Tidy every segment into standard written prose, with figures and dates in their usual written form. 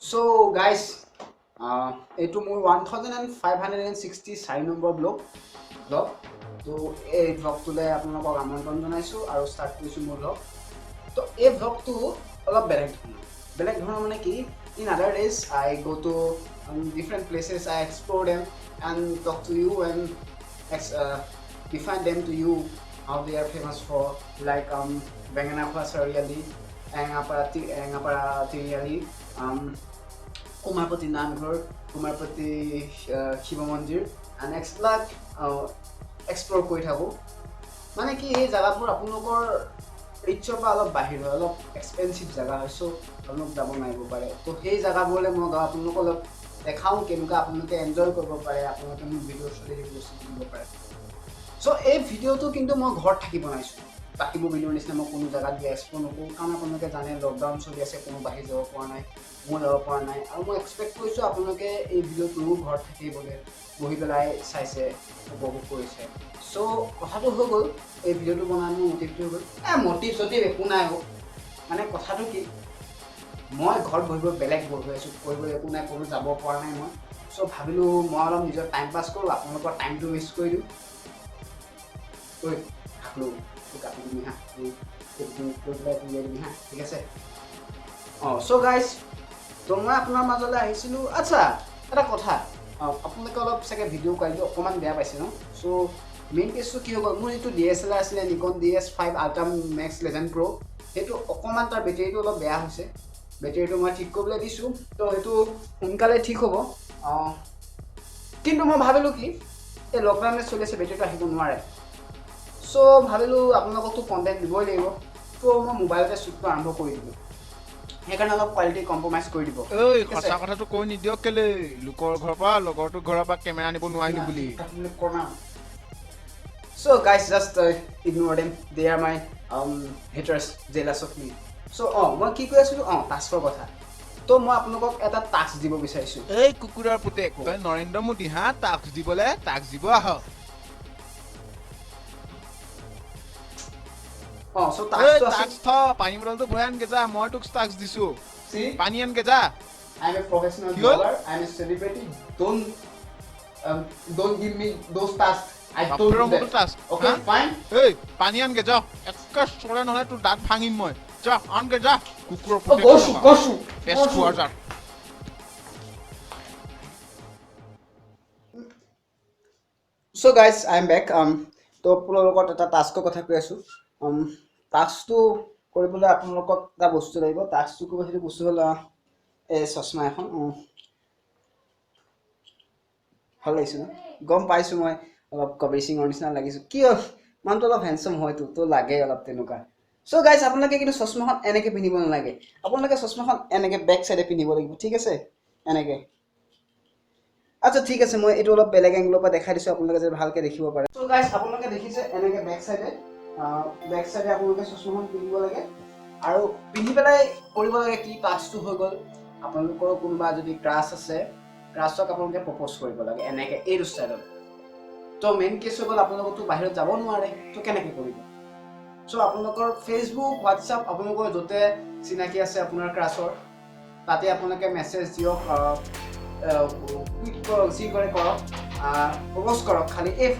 চ' guys, এইটো মোৰ 1564 number blog. ত' এই ব্লগটোলৈ আপোনালোকক আমন্ত্ৰণ জনাইছোঁ আৰু ষ্টাৰ্ট কৰিছোঁ মোৰ ব্লগ। ত' এই ব্লগটো অলপ বেলেগ ধৰণৰ। বেলেগ ধৰণৰ মানে কি, in other days I go to different places, I explore them and talk to you and define them to you, how they are famous for, like Bengenakhowa Chariali, Rangapara Tiniali, Kumarpati Namghar, Kumarpati Shiva মন্দিৰ and এক্সবিলাক explore কৰি থাকোঁ। মানে কি, এই জেগাবোৰ আপোনালোকৰ ৰিচৰ পৰা অলপ বাহিৰ হয়, অলপ এক্সপেঞ্চিভ জেগা হয়। চ' আপোনালোক যাব নোৱাৰিব পাৰে। ত' সেই জেগাবোৰলৈ মই যাওঁ, আপোনালোকক অলপ দেখাওঁ কেনেকুৱা, আপোনালোকে এনজয় কৰিব পাৰে, আপোনালোকে মোৰ ভিডিঅ'ৰ চলি সেই বস্তু দিব পাৰে। চ' এই ভিডিঅ'টো কিন্তু মই ঘৰত থাকি বনাইছোঁ। বাকীবোৰ ভিডিঅ'ৰ নিচিনা মই কোনো জেগাত গৈ এক্সপ্ল'ৰ নকৰোঁ, কাৰণ আপোনালোকে জানে লকডাউন চলি আছে, কোনো বাহিৰ যাব পৰা নাই, মই যাব পৰা নাই। আৰু মই এক্সপেক্ট কৰিছোঁ আপোনালোকে এই ভিডিঅ'টো ঘৰত থাকি বোলে বহি পেলাই চাইছে, উপভোগ কৰিছে। চ' কথাটো হৈ গ'ল, এই ভিডিঅ'টো বনাই মোৰ মটিভটো হৈ গ'ল, মটিভ চটিভ একো নাই অ'। মানে কথাটো কি, মই ঘৰত বহিব বেলেগ ব'ৰ হৈ আছোঁ, কৰিবলৈ একো নাই, ক'তো যাব পৰা নাই মই। চ' ভাবিলোঁ মই অলপ নিজৰ টাইম পাছ কৰোঁ, আপোনালোকৰ টাইমটো ৱেষ্ট কৰি দিওঁ। ঐ থাকলো, কাটি দিবি হা, এডিটিং কৰি পেলাই উলিয়াই দিবি হা, ঠিক আছে? অঁ, চ' গাইজ, ত' মই আপোনাৰ মাজলৈ আহিছিলোঁ। আচ্ছা, এটা কথা, আপোনালোকে অলপ চাগে ভিডিঅ' কোৱালিটি অকণমান বেয়া পাইছে ন? চ' মেইন কেছটো কি হৈ গ'ল, মোৰ যিটো DSLR আছিলে, Nikon DS5 ultra max legend প্ৰ', সেইটো অকণমান তাৰ বেটেৰীটো অলপ বেয়া হৈছে। বেটেৰীটো মই ঠিক কৰিবলৈ দিছোঁ, ত' সেইটো সোনকালে ঠিক হ'ব। কিন্তু মই ভাবিলোঁ কি, এই লকডাউনে চলি আছে, বেটেৰীটো আহিব নোৱাৰে। চ' ভাবিলোঁ আপোনালোককতো কণ্টেণ্ট দিবই লাগিব। ত' মই মোবাইলতে শ্বুটটো আৰম্ভ কৰি দিলোঁ, সেইকাৰণে অলপ কোৱালিটি কম্প্ৰমাইজ কৰি দিব। ঐ, সঁচা কথাটো কৈ নিদিয়ক কেলে, লোকৰ ঘৰৰ পৰা, লগৰটোৰ ঘৰৰ পৰা কেমেৰা আনিব নোৱাৰিলো বুলি। So guys, just ignore them. They are my haters, jealous of me. So মই কি কৈ আছিলোঁ? অঁ, টাস্কৰ কথা। ত' মই আপোনালোকক এটা টাস্ক দিব বিচাৰিছোঁ। এই কুকুৰৰ পুতেক, তই নৰেন্দ্ৰ মোদী হা, টাস্ক দিবলে? টাস্ক দিব আহ। অঁ, চ' ঐ, টাস্কটো আছিল টাস্ক থ, পানী বটলটো ভৰাই আনগে যা। মই তোক টাস্ক দিছো। See, পানী আনগে যা। I'm a professional কি হ'ল? blogger. I'm a celebrity. Don't give me those tasks. I don't বাপেৰৰ do মোৰটো that. Task. Okay, হা? fine. ঐ, পানী আনগে যা। একে চৰে নহ'লে তোৰ দাঁত ভাঙিম মই। যা, আনগে যা, কুকুৰৰ Oh, পুতেক। গৈছো, গৈছো। তেজ খোৱা যা। So guys, I am back. তো আপোনালোকৰ লগত এটা টাস্কৰ কথা কৈ আছোঁ। টাস্কটো কৰিবলৈ আপোনালোকক এটা বস্তু লাগিব। টাস্কটো কৰিব, সেইটো বস্তু হ'ল এই চশমা এখন। ভাল লাগিছে ন? গম পাইছোঁ মই অলপ কবিৰ সিঙৰ নিচিনা লাগিছোঁ। কিয়, মানুহটো অলপ হেণ্ডচাম হয়তো, তো লাগে অলপ তেনেকুৱা। চ' গাইজ, আপোনালোকে কিন্তু চশমাখন এনেকৈ পিন্ধিব নালাগে। আপোনালোকে চশমাখন এনেকৈ বেক চাইডে পিন্ধিব লাগিব, ঠিক আছে? এনেকৈ। আচ্ছা, ঠিক আছে, মই এইটো অলপ বেলেগ এংগলৰ পৰা দেখাই দিছোঁ, আপোনালোকে যাতে ভালকৈ দেখিব পাৰে। চ' গাইজ, আপোনালোকে দেখিছে, এনেকৈ বেক চাইডে আপোনালোকে চশমাখন পিন্ধিব লাগে আৰু পিন্ধি পেলাই কৰিব লাগে কি, টাস্কটো হৈ গ'ল, আপোনালোকৰো কোনোবা যদি ক্ৰাছ আছে, ক্ৰাছক আপোনালোকে প্ৰপ'জ কৰিব লাগে এনেকৈ এইটো ষ্টাইলত। ত' মেইন কেছ হৈ গ'ল, আপোনালোকতো বাহিৰত যাব নোৱাৰে, ত' কেনেকৈ কৰিব? চ' আপোনালোকৰ ফেচবুক, হোৱাটছআপ, আপোনালোকৰ য'তে চিনাকি আছে আপোনাৰ ক্ৰাছৰ, তাতে আপোনালোকে মেছেজ দিয়ক, টুইট কৰক, যি কৰে কৰক, প্ৰপ'জ কৰক। খালি এই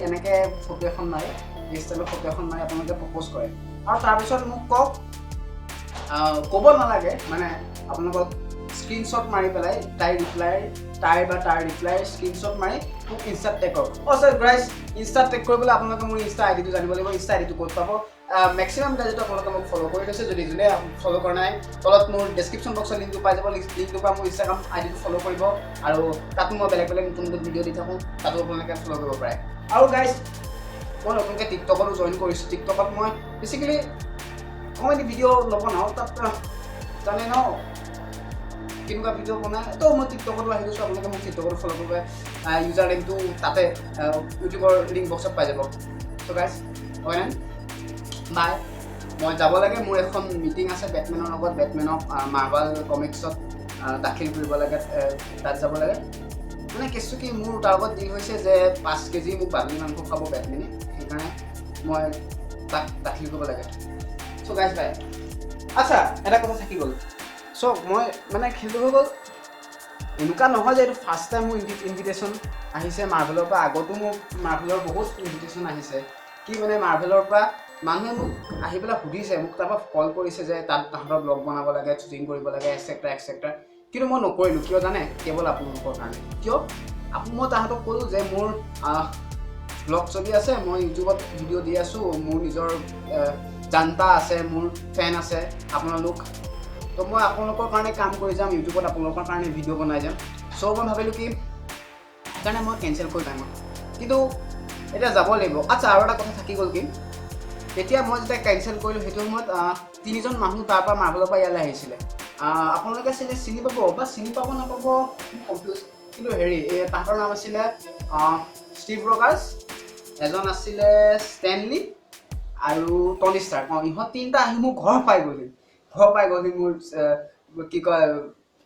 এনেকৈ ফটো এখন মাৰি, এই ষ্টাইলৰ ফটো এখন মাৰি আপোনালোকে প্ৰপ'জ কৰে আৰু তাৰপিছত মোক কওক, ক'ব নালাগে, মানে আপোনালোকক স্ক্ৰীনশ্বট মাৰি পেলাই তাইৰ ৰিপ্লাইৰ, তাইৰ বা তাৰ ৰিপ্লাইৰ স্ক্ৰীনশ্বট মাৰি মোক ইনষ্টাত টেগ কৰক। অঁ ছাৰ, গাইজ, ইনষ্টাত টেগ কৰিবলৈ আপোনালোকে মোৰ ইনষ্টা আই ডিটো জানিব লাগিব। ইনষ্টা আই ডিটো ক'ত পাব? মেক্সিমাম গাইজেতো আপোনালোকে মোক ফ'ল' কৰি থৈছে। যদি যোনে ফ'ল' কৰা নাই, তলত মোৰ ডেছক্ৰিপশ্যন বক্সত লিংকটো পাই যাব। লিংকটোৰ পৰা মোৰ ইনষ্টাগ্ৰাম আই ডিটো ফ'ল' কৰিব আৰু তাতো মই বেলেগ বেলেগ নতুন নতুন ভিডিঅ' দি থাকোঁ, তাতো আপোনালোকে ফ'ল' কৰিব পাৰে। আৰু গাইজ, মই নতুনকৈ টিকটকতো জইন কৰিছোঁ। টিকটকত মই বেচিকেলি কমেডি ভিডিঅ' নবনাওঁ, তাত জানে ন কেনেকুৱা ভিডিঅ' বনায়। তো মই টিকটকতো আহি গৈছোঁ, আপোনালোকে মোক টিকটকতো ফ'ল' কৰিব। ইউজাৰ নেমটো তাতে ইউটিউবৰ লিংক বক্সত পাই যাব। চ' গাইজ, হয় নাই, বাই, মই যাব লাগে, মোৰ এখন মিটিং আছে বেটমেনৰ লগত। বেটমেনক মাৰ্বেল কমিক্সত দাখিল কৰিব লাগে, তাত যাব লাগে। মানে কেছটো কি, মোৰ তাৰ লগত ডিল হৈছে যে 5 কেজি মোক বাদুলি মাংস খুৱাব বেটমেনে, সেইকাৰণে মই তাক দাখিল কৰিব লাগে। চ' গাইজ, বাই। আচ্ছা, এটা কথা থাকি গ'ল। চ' মই মানে খেলটো হৈ গ'ল। এনেকুৱা নহয় যে এইটো ফাৰ্ষ্ট টাইম মোৰ ইনভিটেশ্যন আহিছে মাৰ্ভেলৰ পৰা। আগতো মোৰ মাৰ্ভেলৰ বহুত ইনভিটেশ্যন আহিছে। কি মানে মাৰ্ভেলৰ পৰা মানুহে মোক আহি পেলাই সুধিছে, মোক তাৰপৰা কল কৰিছে যে তাত তাহাঁতৰ ব্লগ বনাব লাগে, শ্বুটিং কৰিব লাগে, এটচেট্ৰা এটচেট্ৰা। কিন্তু মই নকৰিলোঁ। কিয় জানে? কেৱল আপোনালোকৰ কাৰণে। কিয় মই তাহাঁতক ক'লোঁ যে মোৰ ব্লগ চলি আছে, মই ইউটিউবত ভিডিঅ' দি আছোঁ, মোৰ নিজৰ জানতা আছে, মোৰ ফেন আছে আপোনালোক, তো মই আপোনালোকৰ কাৰণে কাম কৰি যাম, ইউটিউবত আপোনালোকৰ কাৰণে ভিডিঅ' বনাই যাম। চ' মই ভাবিলোঁ কি সেইকাৰণে মই কেঞ্চেল কৰি টাইমত, কিন্তু এতিয়া যাব লাগিব। আচ্ছা, আৰু এটা কথা থাকি গ'ল কি, তেতিয়া মই যেতিয়া কেঞ্চেল কৰিলোঁ সেইটো সময়ত তিনিজন মানুহ তাৰ পৰা মাৰ্ভেলৰ পৰা ইয়ালৈ আহিছিলে। আপোনালোকে চিনি পাব বা চিনি পাব নাপাব কনফিউজ, কিন্তু হেৰি এই তাহাঁতৰ নাম আছিলে ষ্টিভ ৰগাৰ্ছ, এজন আছিলে ষ্টেনলি আৰু টনি ষ্টাৰ্ক। অঁ, ইহঁত তিনিটা আহি মোৰ ঘৰ পাই গ'লহি, ঘৰ পাই গ'লহি মোৰ কি কয়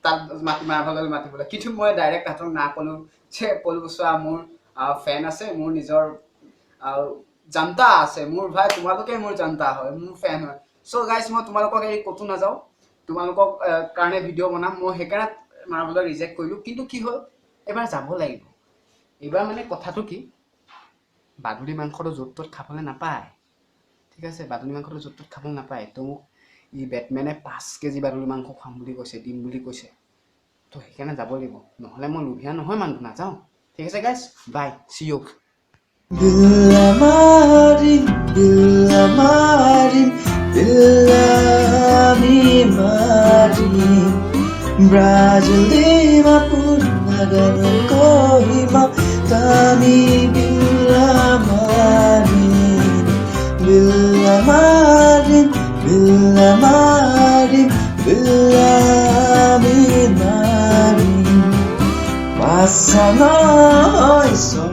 তাত মাতি মাৰ্ভেললৈ মাতিবলৈ। কিন্তু মই ডাইৰেক্ট তাহাঁতক না ক'লোঁ যে ক'লোঁ চোৱা মোৰ ফেন আছে, মোৰ নিজৰ জানতা আছে, মোৰ ভাই তোমালোকে মোৰ জানতা হয়, মোৰ ফেন হয়। চ' গাইজ মই তোমালোকক এৰি ক'তো নাযাওঁ, তোমালোকক কাৰণে ভিডিঅ' বনাম। মই সেইকাৰণে মাৰ্ভেলক ৰিজেক্ট কৰিলোঁ। কিন্তু কি হ'ল, এইবাৰ যাব লাগিব। এইবাৰ মানে কথাটো কি, বাদুলি মাংসটো য'ত ত'ত খাবলৈ নাপায়, ঠিক আছে? বাদুলি মাংসটো য'ত ত'ত খাবলৈ নাপায়। তো মোক ই বেটমেনে 5 কেজি বাদুলি মাংস খুৱাম বুলি কৈছে, দিম বুলি কৈছে, তো সেইকাৰণে যাব লাগিব। নহ'লে মই লোভীয়া নহয় মানুহটো, নাযাওঁ। ঠিক আছে guys, bye, see you. Villamarin, Villamarin, Villamimarin, Brajlima Purnaganon Kohima, Tami Villamarin, Villamarin, Villamarin, Villamimarin, Pasanoy so.